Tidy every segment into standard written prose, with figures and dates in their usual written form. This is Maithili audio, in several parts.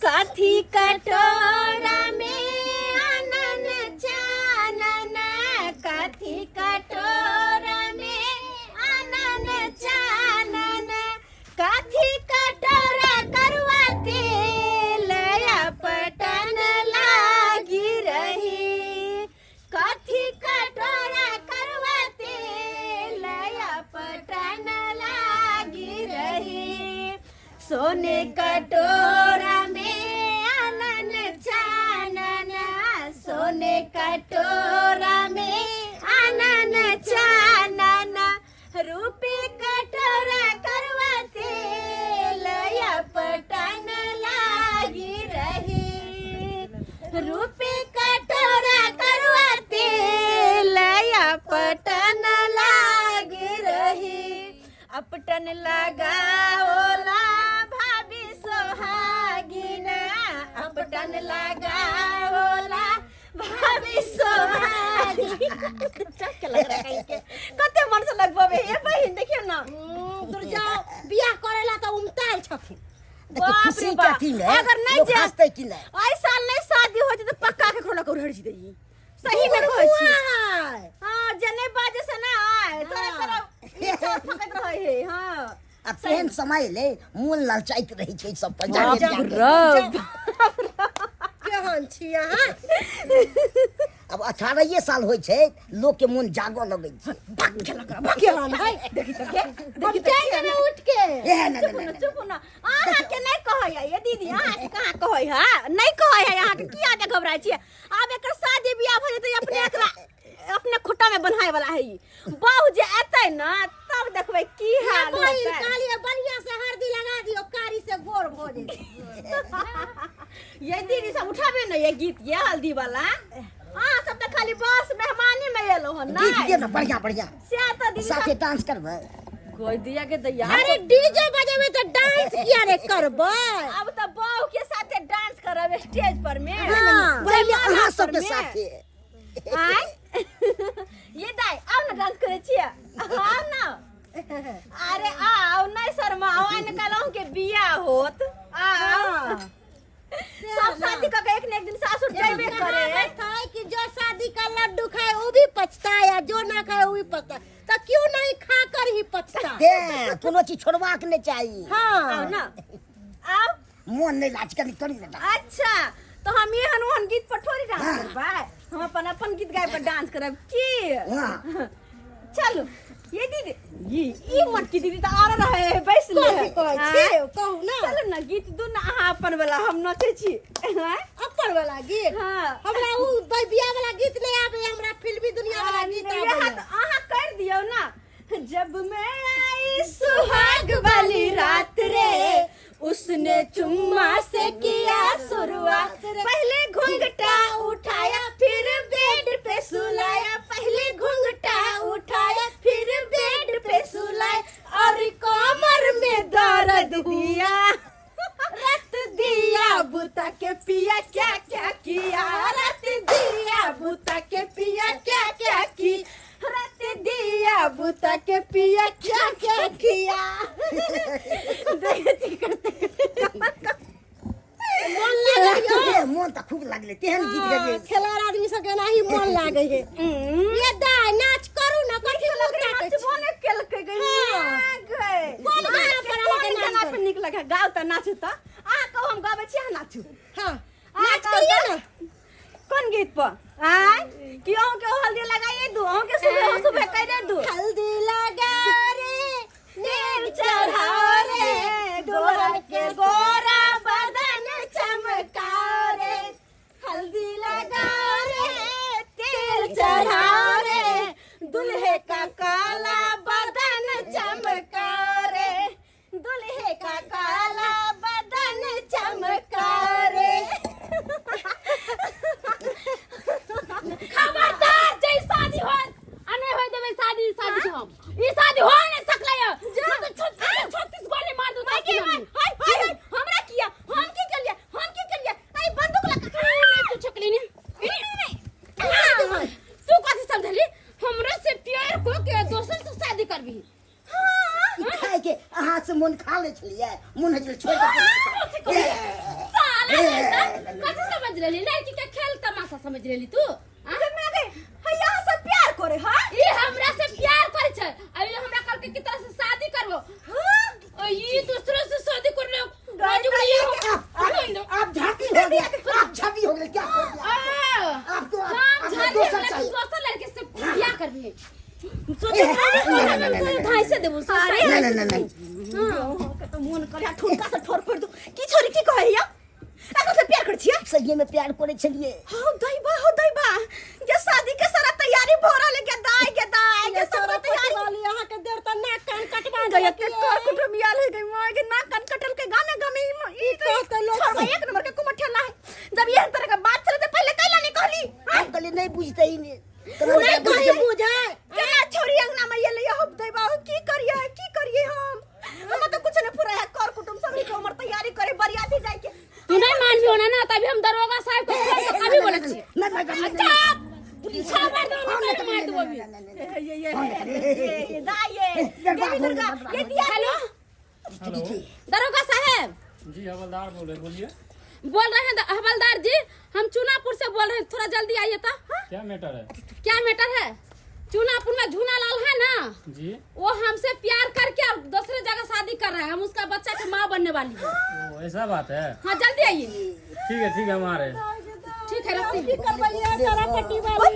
कथी कटोरा में आनन चानन, कथी कटोरा में आनन चानन, कथी कटोरा करुआ तेल अपटन लागी रही, कथी कटोरा करुआ तेल अपटन लागी रही, सोने कटोरा में आनन चानन, सोने कटोरा में आनन चानन, रूपे कटोरा करुआ तेल अपटन लागी रही, रूपे कटोरा करुआ तेल अपटन लागी रही, अपटन लगाओला भाभी सोहागिना, अपटन लगाओला भाभी सोहागिना। कते मन से लगबे हे बहिन, देखियो ना। दूर जाओ, बियाह करेला तऽ उमतायल छथिन। देखियौ, बाप रे खुशी के बाप। अथी मे अगर नहि लोक जे हँसतै कि नहि? एहि साल नहि शादी होइत तऽ पक्का के खोला के उड़हड़ जेतै, सही में कहै छी। हां, जे नहि बाजे से ना आय तोरा तोरा ई चोर फकैत रहै हे। हां, आ तेहन समय एलै, मोन ललचाइत रहै छै सब पर बाप जाके जाके। रे। केहन छी अहाँ? आब 18 साल होइ छै, लोक के मोन जागऽ लगै छै। केहन है? देखी तऽ के, हम देखी तऽ चलि के। जेबै उठि के। एह, नहि, चुप नहि, न, नहि। चुप न, अहाँ के नहि कहै है ये दीदी, अहाँ के कहाँ कहै है, नहि कहै है अहाँ के। किया के घबराइ छियै? आब एकर शादी बियाह भऽ जेतै, अपने एकरा अपने खुट्टा में बन्हाय वाला है ई। बहु जे एतै न तब देखबै की हाल बहिन होतै। कहलियै बढ़िया से हरदी लगा दियौ, कारी से गोर भऽ जेतै। ये दीदी सब उठाबे न ये गीत, ये हल्दी वाला। अहाँ सब तऽ खाली बस मेहमानी में एलहुँ हन। गीत नहि दियौ ने बढ़िया बढ़िया से तऽ दीदी साथे डांस करबै। गोई दिया के दैया। अरे डीजे बजेबै तऽ डांस किया रे करबै? अब तऽ बहू के साथे डांस करब स्टेज पर में। हाँ। पहिले जयमाला अहाँ पर सबके में। साथे। आय ये दाई, आउ ने डांस करे छियै, आउ ने। अरे आउ, नहीं शर्मा आउ, आइ निकालहुँ के बियाह होत, आउ। सब शादी कऽ के एक ने एक दिन सासुर जेबे करे। कहावत है कि जो शादी का लड्डू खाए वो भी पछताए और जो ना खाए वो भी पछताए, तो क्यों नहीं खा कर ही पछता। तें कोनो चीज छोड़बाक नहि चाही। हाँ। आउ ना, आउ। मोन नहि लाज कनी करी ने डांस। अच्छा, तो हम एहन ओहन गीत पर थोड़ी डांस करबै, हम अपन अपन गीत गाय पर डांस करब की। हाँ। चलू ये दीदी, ये ई मोटकी दीदी तऽ आर रहे है बैस ले। कथी कहै छियै, कहू ने। चलू ने गीत दू ने अहाँ अपन वाला, हम नचै छी। आँय? अपन वाला गीत? हाँ। हमरा उ बियाह वाला गीत नहि आबै, हमरा फिल्मी दुनिया वाला गीत इएह आबै। तऽ अहाँ कर दियौ ना। जब मैं आई सुहाग वाली रात रे, उसने चुम्मा से किया शुरुआत, पहले घूंघटा उठाया फिर बेड पे सुलाया, पहले घूंघटा उठाया फिर बेड पे सुलाया, और कमर में दर्द दिया, रत दिया बुता के पिया क्या क्या किया, रत दिया बुता के पिया क्या क्या की, रत दिया बुता के पिया क्या क्या किया। देखै करते मन लागै ए, मोन तऽ खूब लागलै, तेहन गीत गबै। खेलाड़ आदमी सबके एनाही मन लागै है। ये दाय, नाच करू ना, कथी मुँह ताकै छी? नाचबो ने केलकै गै। हाँ। गै, कोन गाना पर अहाँके कोन नाच गाना पर करू? नीक लगै? गाउ तऽ, नाचू तऽ। अहाँ कहू, हम गाबै छी, अहाँ नाचू। हाँ, अहाँ नाच गाउ करियौ तऽ। ने। कोन गीत पर आय कि अहूँ के हल्दी लगाइए दू, अहूँ के सुबह सुबह करे दू। हल्दी लगा रे, तेल चढ़ाओ रे, गोरन के गोरा बदन चमकाओ रे, हल्दी लगाओ रे, तेल चढ़ाओ रे, दुल्हे का काला बदन चमकाओ रे, दुल्हे का काला बदन चमकाओ रे। खबरदार जे ई शादी होत आ नहि होय देबै शादी, ई शादी के हम ई शादी हो नहि सकलै है। हम तऽ 36 36 गोली मार दू। हाय हाय हाय हाय, हमरा किया? हम की केलिए? हम की केलिए? आई बंदूक लगा तू नहि तू छकली ने तू कथी समझली? हमरो से प्यार को के दोसर से शादी करबी? ई खाय के अहाँ से मोन खा लै छलियै, मोन होइ छलै छोड़ि कऽ। साला। कथी समझ लेली लड़की के खेल तमाशा समझ लेली तू आ? मैं गई हैया से प्यार करे हां ई हमरा से प्यार करे छै आ ई हमरा करके की तरह से शादी करबो हां ई दूसरे से शादी कर ले राजू को ये आप झांकी हो गया, आप झांकी हो गए, क्या हो गया? आपको हम आपको झाड़ी दोसर हमरा चाहिए। दोसर लड़के से बियाह करबी सोचे नहीं, नहीं, नहीं, नहीं। ढाई से देबो अरे नहीं नहीं नहीं नहीं के तो मन करे ठुनका से ठोर फोड़ दू की छोरी की कहै या एकरा से प्यार कर छियै सही में प्यार करे छलिए। हो दैबा हो दैबा ये शादी के सारा तैयारी भो रहल के दाई के दाई के सब तैयारी वाली अहाँ के देर त नाक कान कटवा गया के कर कुटुम आयल है गई मां के नाक कान कटल के गामे गामे ई कहते लोग छोड़वा एक नंबर के कुमठेला है। जब ये तरह का बात चले तो पहले कैला नहीं कहली हम कहलिए नहीं बुझते ही नहीं। नहीं कहीं बुझे केना छोरी अंगना में ये ले हम दैबा हो की करिए की करिए हम हम तो कुछ नहीं पूरा है कर कुटुम सब के उम्र तैयारी करे बरियाती जाए के। तू नहीं मानबी होना ना तभी हम दरोगा साहब को फोन कर कभी बोले छी। नहीं नहीं नहीं अच्छा छा मार दो नहीं मार दो अभी। ये ये ये ये दाई ये देवी दुर्गा ये दिया। हेलो हेलो दरोगा साहब जी, हवलदार बोल रहे, बोलिए। बोल रहे हैं हवलदार जी, हम चुनापुर से बोल रहे हैं, थोड़ा जल्दी आइए तो। क्या मैटर है? क्या मैटर है? चुनापुर में झूना लाल है ना जी, वो हमसे प्यार करके और दूसरे जगह शादी कर रहा है, हम उसका बच्चा के माँ बनने वाली है। ओ, ऐसा बात है? हाँ जल्दी आइए। ठीक है ठीक है, हम आ रहे हैं। ठीक है रखते हैं। पट्टी वाली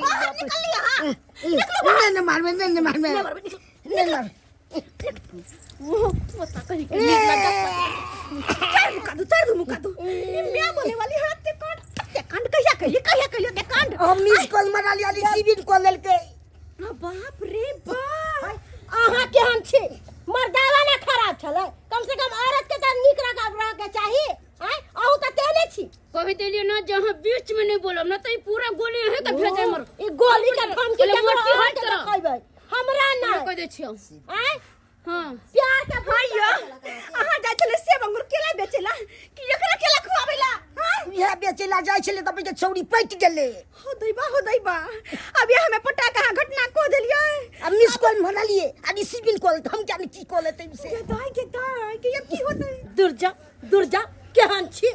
बाहर निकल लिया। हां नहीं मारबे, नहीं मारबे, नहीं मारबे। वो बता कहीं के नीक लगा चार मुका दू चार मुका दू ये मैं बोले वाली हाथ के कांड के कांड कहिया कहिए कहिया कहिए के कांड। हम मिस कॉल मारा लिया, रिसीविंग कॉल लेलकै। बाप रे बाप, अहाँ केहन छी? मर्दावा ना खराब छलै, कम से कम औरत के तऽ नीक रह के चाही। आँय अहूँ तऽ तेहने छी। कही देलिए ना जहाँ बीच में नहीं बोलब ना तो पूरा गोली है के भेजे मर। ई गोली के धमकी बोले, के मोटकी हट के करो। देखैबै हमरा ना कह दे छियो। आँय हां प्यार के भैया अहाँ जाइ छलै सेब अंगूर केला बेचेला कि एकरा केला खुआबेला? हां इएह बेचेला जाइ छलै तब के छौड़ी पटि गेलै। हो दैबा हो दैबा, अब ये हमें पटा कहाँ घटना को देलिए। आ मिस कॉल मारा लिए आ रिसीविंग कॉल, हम जाने की कॉल लेतै से। के दाई के दाई के अब की होतै? दूर जा दूर जा, केहन छी?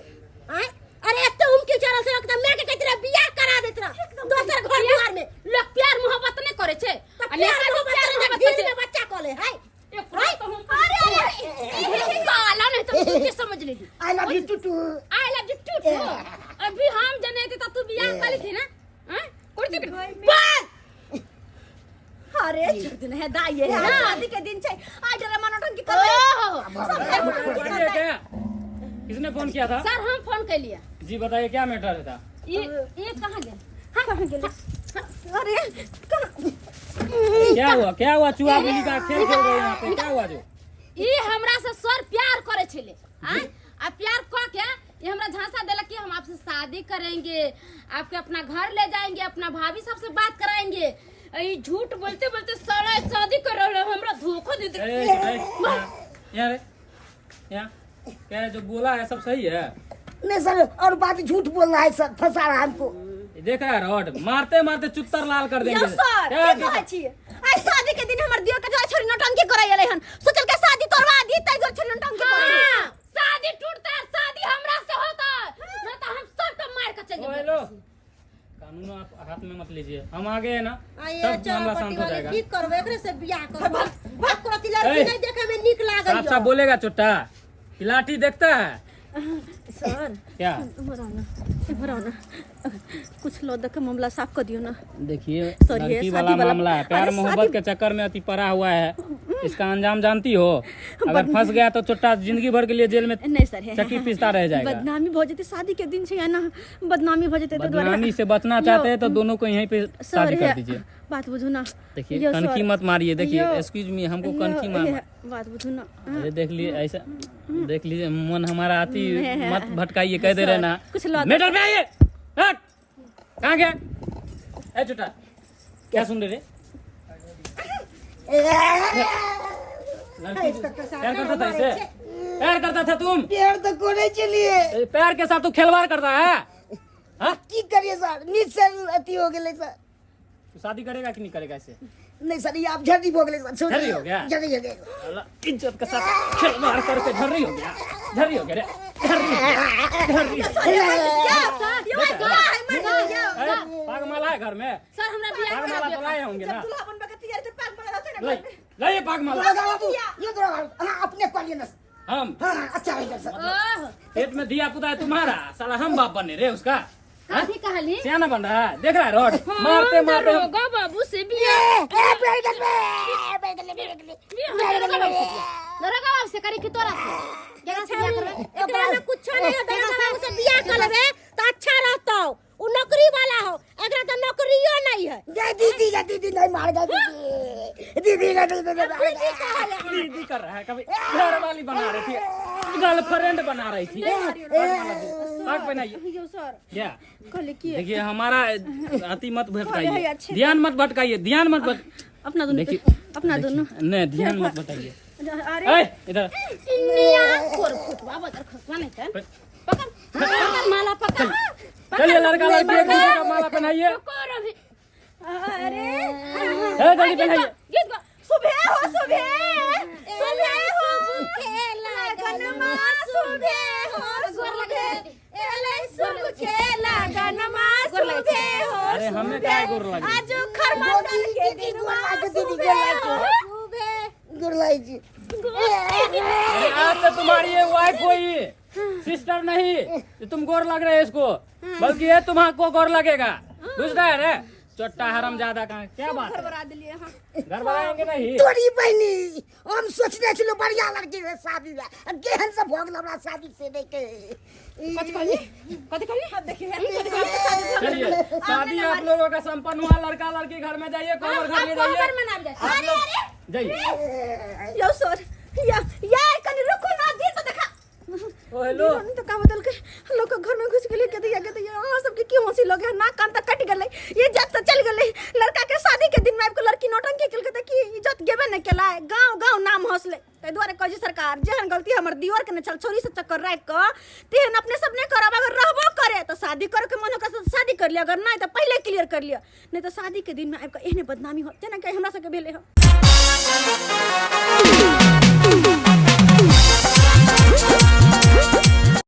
आँय अरे एते उमकी चढ़ल से रखता मैं के कहत रह बियाह करा देत रह दोसर घर दुआर में। लोग प्यार मोहब्बत नहीं करे छे। त प्यार मोहब्बत करे छे, भीड़ में बच्चा कोले है। अरे अरे साला नहीं तो तू के समझ लेली। I love you to too, I love you too too. अभी हम जने थे तू बियाह कर ली थी ना? हां कुर्ती बस अरे छोड़ दिन है दाई है शादी के दिन छै आज डरामा नौटंकी करबै सब बोलिए, क्या किसने फोन किया था? सर हम फोन कर लिया। जी बताइए क्या मैटर था? ये कहाँ गए? कहाँ गेलै? अरे कहाँ क्या हुआ क्या हुआ? चूहा बिल्ली का खेल खेल रहे हो यहाँ पे, क्या हुआ? जो ई हमरा से सर प्यार करे छले आ प्यार क के ये हमरा झांसा देलक कि हम आपसे शादी करेंगे, आपके अपना घर ले जाएंगे, अपना भाभी सबसे बात कराएंगे। ई झूठ बोलते बोलते साला शादी कर रहल है, हमरा धोखा दे दे। यहाँ रे, यहाँ क्या है जो बोला है सब सही है? नहीं सर, और बात झूठ बोल रहा है सर, फंसा रहा है हमको। देख रहा है रॉड मारते मारते चुत्तर लाल कर देंगे। यौ सर क्या की कहै छी? आइ शादी के दिन हमर दियो के जो छोरी नौटंकी करै एलै हन, सोचल के शादी तोड़वा दी तै जो छोरी नौटंकी करै। हां शादी टूटता शादी हमरा से होता ना तो हम सब के मार के चल ओ जेबै। हेलो, कानून आप हाथ में मत लीजिए, हम आगे है ना आइए सब मामला चौरापट्टी शांत हो वाले जाएगा। की करबै एकरे से बियाह करबै। भक लड़की ए। नहीं देखे में नीक लागल। साफ साफ बोलेगा चुट्टा, लाठी देखता है सर क्या? इम्हर आओ ना, इम्हर आओ ना, कुछ लो देख मामला साफ कर दियो ना। देखिए सॉरी, लड़की शादी वाला वाला- मामला है, प्यार अरे मोहब्बत शादी- के चक्कर में अति पड़ा हुआ है, इसका अंजाम जानती हो? अगर फंस गया तो चुट्टा जिंदगी भर के लिए जेल में नहीं सर चक्की पिसता रह जाएगा। बदनामी भऽ जेतै, शादी के दिन छै ना, बदनामी भऽ जेतै। बदनामी से बचना चाहते हैं तो दोनों को यहीं पे शादी कर दीजिए। बात बुझू ना। देखिए यो कनखी सर, मत मारिए, देखिए यो, एक्सक्यूज मी, हमको यो, कनखी मार ये, बात बुझू ना। अरे देख लिए ऐसा देख लीजिए, मन हमारा आती मत भटकाइए, कह दे रहे ना। कुछ ला दो। मेडल पे आइए, हट कहाँ गया? ए चुटा क्या सुन रहे रे? लड़की प्यार करता था, इसे प्यार करता था तुम? प्यार तो करे छलिए। ए, प्यार के साथ तू खिलवाड़ करता है? हाँ की करिए सर, मिस से अथी हो गेलै सर। तू शादी करेगा कि नहीं करेगा इसे? नहीं सर ये आप झर्री हो गए सर झर्री हो गया? झर्री हो गए साला इज्जत के साथ खिलवाड़ करके झर्री हो गया, झर्री हो गया रे, झर्री हो गया, झर्री हो गया। अरे, पाग माला है घर में? सर हमरा बियाह पाग करा माला दियो। तो लाए होंगे ना? दूल्हा बनबे के तैयारी त पाग माला रहतै ना। लाई लाइए पाग माला। दुर्गा बाबू, ये दुर्गा बाबू, हाँ अपने को लिए ना। हम हाँ अच्छा है सर। ओह पेट में दिया पुता है तुम्हारा, साला हम बाप बने रे उसका। हाँ? कथी कहली? सियाना बन रहा है, देख रहा है रोड मारते मारते हम- दरोगा बाबू से बियाह ए, बैठ गए, बैठ गए, बैठ गए। बियाह हम दरोगा बाबू से बियाह। दरोगा बाबू से करी कि तोरा से? केकरा से बियाह करबै? एकरा में कुछो नहीं है, दरोगा बाबू से बियाह कर लेबे त अच्छा रहतौ, उ नौकरी वाला हो, एकरा त नौकरियो नहीं है। ये दीदी का दीदी नहीं मार गया दीदी, दीदी का दीदी नहीं मार गया। दीदी कर रहा है, कभी घर वाली बना रही थी, गर्लफ्रेंड बना रही थी। पाग पहनाइए। यौ सर क्या कहले की देखिए हमारा अति मत भटकाइए, अच्छे। ध्यान मत भटकाइए, ध्यान मत भट अपना दोनों देखिए, अपना दोनों नहीं ध्यान मत भटकाइए। अरे ए इधर इन्निया कोर फुटवा बदर खसवा नहीं तन। पकड़ पकड़ माला पकड़। चलिए लड़का लड़की एक दूसरे का माला पहनाइए। पकड़ अभी। अरे ए जल्दी पहनाइए। गीत गा। सुबह हो, सुबह सुबह हो लगनमा, सुबह हो सुबह एलै सुख के लगनमा, सुबह हो। अरे हमें क्या गोर लगे? आज खरमंडल के दीदी, दिनवा गोर लागे, दीदी, सुबह गोर हो लागे। सुबह। गोर लाई जी। अरे आज से तुम्हारी ये वाइफ हुई, सिस्टर नहीं, ये तुम गोर लग रहे हैं इसको, बल्कि ये तुम्हारे गोर लगेगा, बुझ रहे हैं रे चोट्टा हराम ज्यादा कहाँ क्या बात है? गड़बड़ा दिलिए हाँ। गड़बड़ाएंगे नहीं। तोरी बहनी हम सोचने छलू बढ़िया लड़की से शादी में, आ केहन से भऽ गेल हमरा शादी से नहीं के। कथी कहली, कथी कहली? अब देखिए कथी कहली? चलिए शादी आप लोगों का संपन्न हुआ, लड़का लड़की घर में जाइए, कोहबर घर में कोहबर जाइए, मनाब जाए। आप लोग जाइए। यौ सर या या कनी रुकू ना, दिन तो देखा। ओ हेलो नहीं तो का बदल के लोग के घर में घुस गेलै के दिया के दिया, अहाँ सबके की हंसी लगे? नाक कान तक कटि गेलै, इज्जत तऽ चलि गेलै। लड़का के शादी के दिन में आबि के लड़की नौटंकी केलकै तऽ की इज्जत गेबे नहि केलै, गाँव गाँव नाम हंसलै। ताहि दुआरे कहै छी सरकार, जेहन गलती हमर दियोर के नहि छल छोरी से चक्कर राखि कऽ, तेहन अपने सब नहि करब। अगर रहबो करे तऽ शादी करे के मन होकर तऽ शादी कर लिअ, अगर नहि तऽ पहिले क्लियर कर लिअ, नहि तऽ शादी के दिन में आबि कऽ एहने बदनामी होत जेना कि हमरा सबके भेलै हँ।